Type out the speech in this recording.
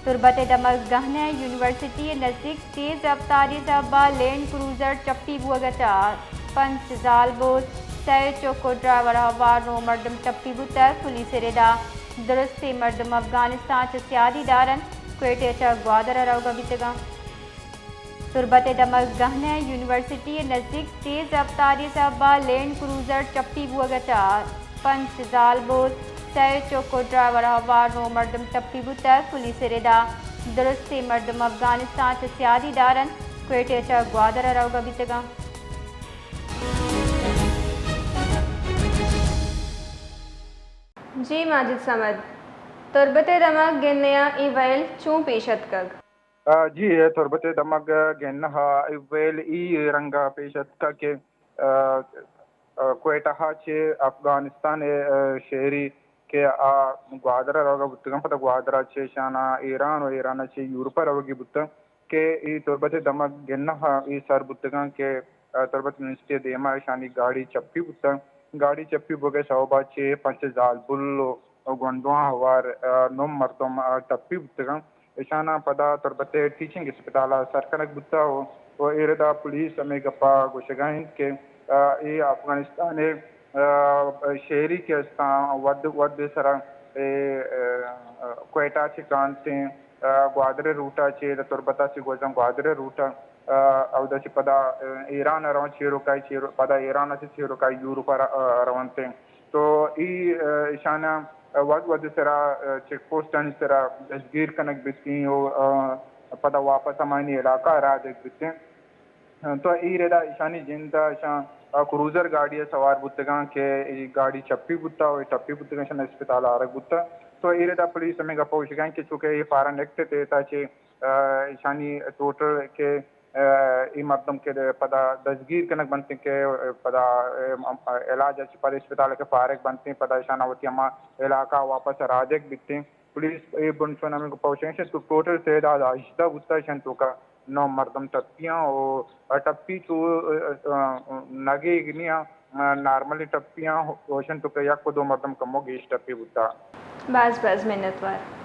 تربت ءِ دمگ گہنہ یونیورسٹی ءِ نزیک تیز رفتاری سبب ءَ لینڈ کروزر چپی بوگ ءَ چہ پنچ زالبول، سئے چک ءُ ڈرائیور ہوار نو مردم ٹپی بوتگ۔ پولیس ءِ ردا درستیں مردم افغانستان چہ سیادی دار انت، کوئٹہ ءَ چہ گوادر ءَ روگ ءَ بیتگ انت۔ تربت ءِ دمگ گہنہ یونیورسٹی ءِ نزیک تیز رفتاری سبب ءَ لینڈ کروزر چپی بوگ ءَ چہ پنچ زالبول، سئے چک ءُ ڈرائیور ہوار نو مردم ٹپی بوتگ۔ پولیس ءِ ردا درستیں مردم افغانستان چہ سیادی دار انت، کوئٹہ ءَ چہ گوادر ءَ روگ ءَ بیتگ انت۔ جی ماجد صمد، تربت ءِ دمگ گہنہ ءَ اے ویل چون پیش اتکگ؟ آ، جی، اے تربت ءِ دمگ گہنہ ءَ اے ویل اے رنگ ءَ پیش اتکگ کہ، آ، آ، کوئٹہ ءَ چہ افغانستان ءِ، آ، شہری کہ آ گوادر ءَ روگ ءَ بوتگ انت، پدا گوادر ءَ چہ ایشاناں ایران ءُ ایران ءَ چہ یورپ ءَ روگی بوتگ کہ اے تربت ءِ دمگ گہنہ ءَ اے سر بوتگ انت کہ، آ، تربت یونیورسٹی ءِ دیما ایشانی گاڑی چپی بوتگ۔ گاڑی چپی بوگ ءِ سوب ءَ چہ پنچ زالبول ءُ گونڈواں ہوار، آ، نو مردم، آ، ٹپی بوتگ انت۔ ایشاناں پدا تربت ءِ ٹیچنگ اسپتال ءَ سر کنگ بوتگ ءُ، ءُ اے ردا پولیس ہمے گپ ءَ گوشگ ءَ انت کہ، آ، اے افغانستان ءِ، آ، شہری کہ استاں وھد، وھد ءِ سرا اے، آ، کوئٹہ ءَ چہ کانتیں، آ، گوادر ءِ روٹ ءَ چہ تربت ءَ چہ گوزاں گوادر ءِ روٹ ءَ، آ، اودا چہ پدا، آ، ایران ءَ رواں چیروکائی چیرو-، پدا ایران ءَ چہ چیروکائی یورپ ءَ ر-، آ، رونتیں۔ تو اے، آ، ایشاناں وھد وھد ءِ سرا، آ، چیک پوسٹانی سرا دزگیر کنگ بیتیں ءُ، آ، پدا واپس ہمایانی علاقہ ءَ راہ دیگ بیتیں۔ تو اے ردا ایشانی جند ءَ ایشاں، آ، کروزر گاڑی ءَ سوار بوتگاں کہ اے گاڑی چپی بوتا ءُ اے ٹپی بوتگاں، ایشاں اسپتال ءَ آرگ بوتا۔ تو اے ردا پولیس ہمے گپ ءَ گوشگاں کہ چونکہ اے فارن ایکٹ ءِ تحت ءَ چہ، آ، ایشانی ٹوٹل کہ، آ، اے مردم کہ پدا دزگیر کنگ بنتیں کہ پدا، آ، علاج ءَ چہ پدا اسپتال ءَ کہ فارغ بنتیں، پدا ایشاناں وتی ہما علاقہ ءَ واپس راہ دیگ بیتیں۔ پولیس اے بنشون ہمے گپ ءَ گوشگ ءَ انت کہ ٹوٹل تعداد ہژدہ بوتا، ایشانی توکا نو مردم ٹپیاں ءُ ٹپی چو، آ، آ، نگیگ نیاں، آ، نارملی ٹپیاں، ایشانی توکا یک ءُ دو مردم کمو گیش ٹپی بوتا۔ باز باز منتوار۔